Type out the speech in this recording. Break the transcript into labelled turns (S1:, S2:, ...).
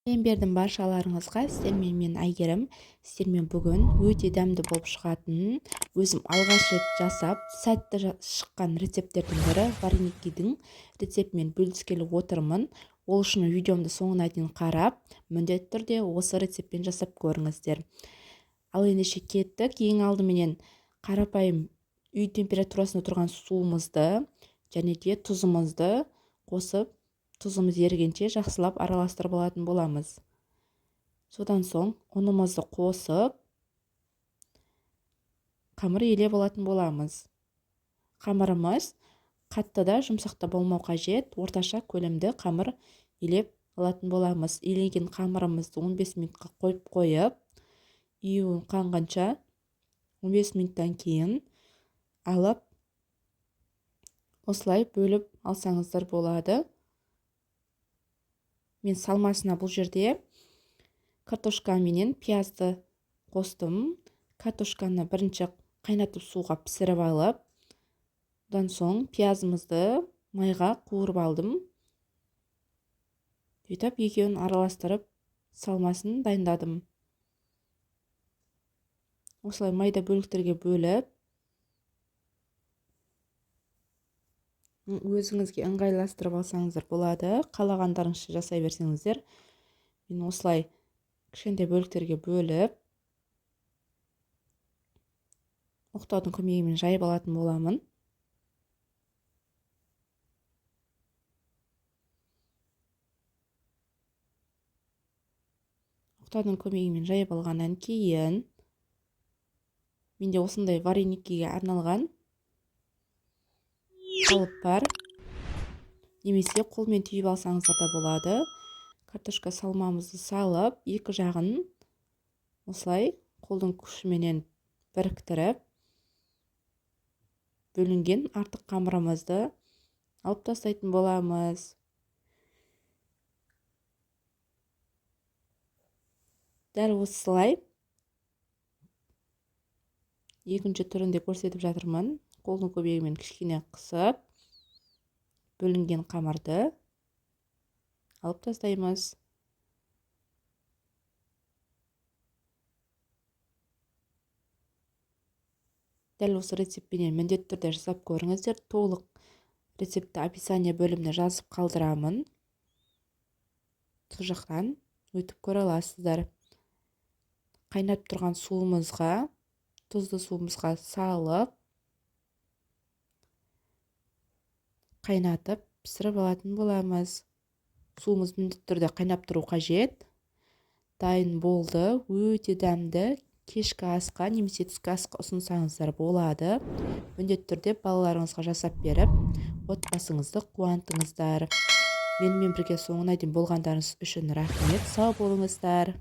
S1: Сәлем бердім баршаларыңызға. Сіздермен мен, Әйгерім. Сіздермен бүгін өте дәмді болып шығатын, өзім алғаш рет жасап, сәтті шыққан рецепттердің бірі вареникидің рецептімен бөліскелі отырмын. Ол үшін видеомды соңына дейін қарап, міндетті түрде осы рецептпен жасап көріңіздер. Ал ендеше кеттік. Ең алдыменен қарапайым үй температурасында тұрған суымызды және де тұзымызды қосып, тұзымыз ерігенше жақсылап араластырып алатын боламыз. Содан соң ұнымызды қосып, қамыр елеп алатын боламыз. Қамырымыз қатты да, жұмсақ та болмау қажет, орташа көлемді қамыр елеп алатын боламыз. Еленген қамырымызды 15 минутқа қойып қойып, июін қанғанша 15 минуттан кейін алып, осылай бөліп алсаңыздар болады. Мен салмасына бұл жерде картошка менен пиязды қостым. Картошканы бірінші қайнатып, суға пісіріп алып, одан соң пиязымызды майға қуырып алдым. Сөйтіп екеуін араластырып, салмасын дайындадым. Осылай майда бөліктерге бөліп, өзіңізге ыңғайластырып алсаңыздар болады. Қалағандарыңызша жасай берсеңіздер. Мен осылай кішкентай бөліктерге бөліп, оқтаудың көмегімен жайып алатын боламын. Оқтаудың көмегімен жайып алғаннан кейін менде осындай вареникиге арналған қалып бар, немесе қолмен түйіп алсаңыздар да болады. Картошка салмамызды салып, екі жағын осылай қолдың күшіменен біріктіріп, бөлінген артық қамырымызды алып тастайтын боламыз. Дәл осылай екінші түрінде көрсетіп жатырмын. Қолдың көмегімен кішкене қысып, бөлінген қамырды алып тастаймыз. Дәл осы рецептпенен міндетті түрде жасап көріңіздер. Толық рецептті описание бөліміне жазып қалдырамын. Сол жақтан өтіп көре аласыздар. Қайнап тұрған суымызға, тұзды суымызға салып, қайнатып, пісіріп алатын боламыз. Суымыз міндетті түрде қайнап тұру қажет. Дайын болды. Өте дәмді. Кешкі асқа немесе түскі асқа ұсынсаңыздар болады. Міндетті түрде балаларыңызға жасап беріп, отбасыңызды қуантыңыздар. Менімен бірге соңына дейін болғандарыңыз үшін рахмет. Сау болыңыздар.